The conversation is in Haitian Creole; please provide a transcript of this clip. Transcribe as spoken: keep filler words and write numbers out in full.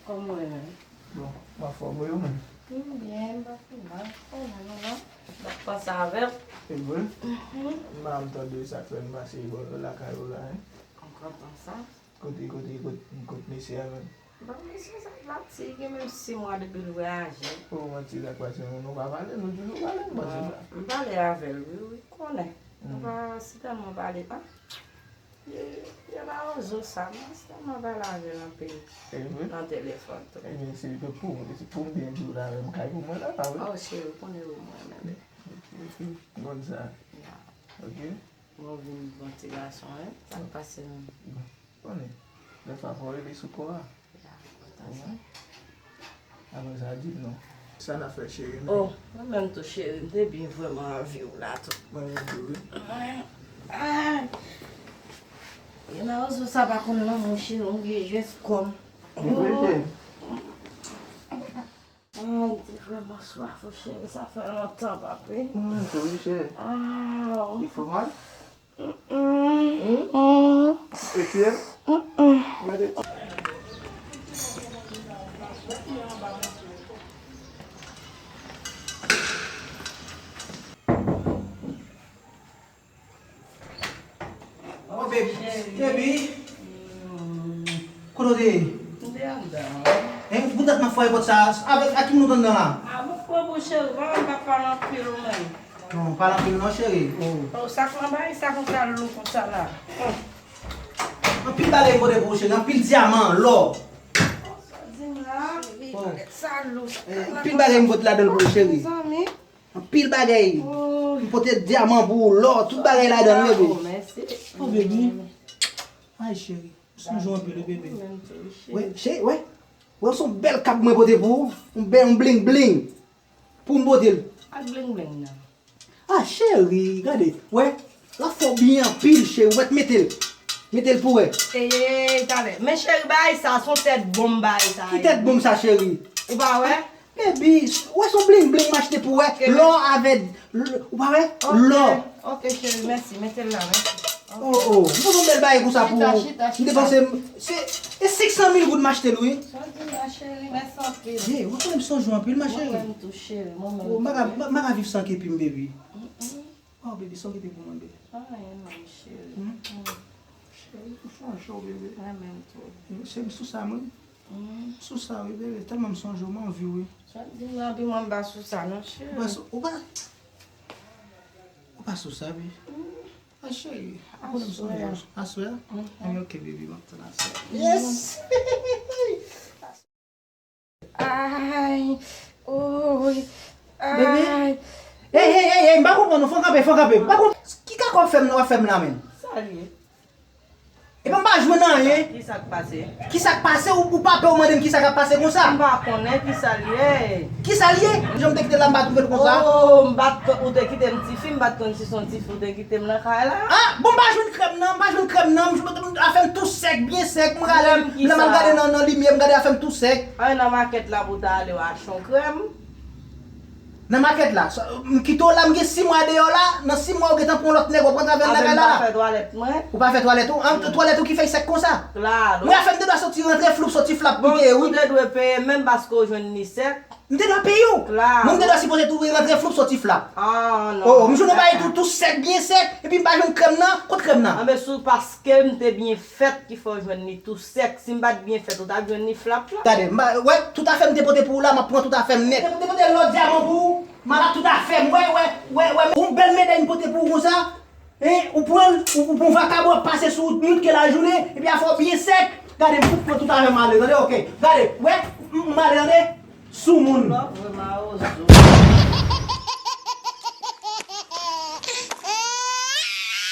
Kòman w ye menm? Bon, m anfòm wi, ou menm? M byen, m pa pi mal. Kòman nou la? M ap panse avè w. E vre? Mhm. M pa janm tande sa k fè m pase bò lakay ou la, en. M kontan sa. Kote, kote, kote, kote mesye a menm? Bon, mesye sa pati, gen menm sis mwa depi l vwayaje. O, manti, sa k pase, nou, nou pa pale, nou toujou pale, m panse sa. M pale avè l, wi, wi, konnen. Nou pa sitèlman pale, pa. Ye, ye Mawozo sa, m pa sitèlman pale avè l anpil nan telefòn tou. Ebyen, se pou, se pou m byen di w la, menm kay pou mwen la, pa vre? O, cheri, ou konnen wi, mwen menm. M konn sa. Ya. Ok. Bon, vin bon ti gason, wi. Sa k pase menm? Bon. Konnen, dèfwa fò rele sou kò a. Ya, kontan sa. Apre sa, di m non. Sa n ap fè, cheri, menm? O, mwen menm tou, cheri, m te byen vrèman anvi w la tou. Mwen menm tou, wi. Ay. E Mawozo sa pa konn lanmou, cheri, m gen jès kò m. Mwen vle, cheri. Ay, m te vrèman swaf, cheri, sa fè lontan, papi. Mwen tou, wi, cheri. Aw. Li fè w mal? Mm-mm. Etienne? Mm-mm. Gade. Oh, baby. Baby. Kote w te ye? M te anndan. Hein? Pou dat m ap fwaye pòt sa a, avèk, ak ki moun ou t anndan la? A, m ap pran pou cheri, pa, m pa pale anpil ou menm. Non, pale anpil non, cheri. Oh. Oh, sa k nan bagay sa konsa lou konsa la? Oh. Anpil bagay m pote pou ou, cheri. Anpil dyaman, lò. Sa di m la? Oh. Sa lou, sa. Eh, anpil bagay m pote ladan l pou ou, cheri. Zanmi. Anpil bagay. Oh. M pote dyaman pou ou, lò, tout bagay ladan l, bebe. Oh, mèsi. Oh, baby. Ay, cheri. M sonje w anpil, wi, bebe. Mwen menm tou, cheri. Wè, cheri, wè. Wè, se yon bèl kab mwen pote pou ou. Yon bèl, yon bling bling. Pou m pote l. Ak bling bling nan. Ah, cheri, gade. Wè, l ap fè w byen anpil, cheri. Wè, mete l. Mete l pou wè. Ey, talè. Men cheri, bagay sa, se yon tèt bonm bagay sa ye. Ki tèt bonm sa, cheri? Ou pa wè? Baby, wè se yon bling bling m achte pou wè. Lò avè, l-, ou pa wè? Lò. Ok, cheri, mèsi. Mete l la, mèsi. Oh, oh. M pote yon bèl bagay konsa pou ou. Chita, chita, chita. M te panse m, se, e senk san mil goud m achte l, wi. Sa di m la, cheri, mèsi anpil. Ye, ou konnen m sonje w anpil, ma cheri. Mwen menm tou, cheri. Mwen menm tou. Oh, m pa ka, m pa, m pa ka viv san kepi m, baby. Mm-mm. Oh, baby, sa w kite pou mwen, baby? Anyen non, cheri. Hmm? Mm. Cheri, m sonje w, baby. Mwen menm tou. Se m sou sa, mwen. Mm. Sou sa, wi, bebe, tèlman m sonje w, m anvi w, wi. Sa di m nan, pi mwen m pa sou sa, non, cheri. Ou pa sou, ou pa, ou pa sou sa, wi. Mm. Ah, cheri, ou konnen m sonje w. Aswè? Aswè? Mm. Anben, ok, bebe, m ap tann aswè. Yes! Ay, oy, bebe. Ay. Ey, ey, ey, ey, m pa konprann ou, fò w kanpe, fò w kanpe. M pa konprann, ki kaka w ap fè m nan, w ap fè m la, menm? Sa l ye? Epi m pa jwenn anyen. Kisa k pase? Kisa k pase? Ou, ou pa pè w mande m kisa k ap pase konsa? M pa konnen kisa l ye. Kisa l ye? Jan m te kite l la, m pa twouve l konsa. Oh, m pa t, ou te kite m tifi, m pa t konn si se yon tifi ou te kite m nan kay la. Ah, bon, m pa jwenn krèm nan, m pa jwenn krèm nan, m, afè m tou sèk, byen sèk, m rale, m, lè m al gade nan, nan limyè, m gade afè m tou sèk. Ay, nan makèt la pou w ta ale w achte yon krèm. Nan makèt la, sa, m kite w la, m gen sis mwa deyò la, nan sis mwa ou gentan pran lòt nèg, w ap rantre avè l lakay la la. Mwen pa fè twalèt mwen. Ou pa fè twalèt ou? An, twalèt ou ki fè l sèk konsa? Klalo. Mwen afè m te dwe soti rantre floup soti flap m te ye, wi. Bon, ou te dwe peye menm paske w jwenn li sèk. M te dwe peye w. Klalo. Mwen m te dwe sipoze tou rantre floup soti flap. Ah, non. Oh, m jwenn yon bagay tou, tou sèk, byen sèk, epi m pa jwenn krèm nan. Kot krèm nan? Anben, sou paske m te byen fèt ki fè w jwenn li tou sèk. Si m pa t byen fèt, ou t ap jwenn li flap la. Gade, m pa, wè, tout afè m te pote pou ou la, m ap pran tout afè m nèt. M te, te pote lòt dyaman pou ou, m al ak tout afè m, wè, wè, wè, wè, yon bèl meday m pote pou ou konsa, hein, ou pran l, ou, ou pran vakabon ap pase sou ou, nwit ke lajounen, epi afè w byen sèk, gade, m fout pran tout afè m ale, tande, ok, gade, wè, m, m ale, tande, soumoun. Lòv vrèman ozo.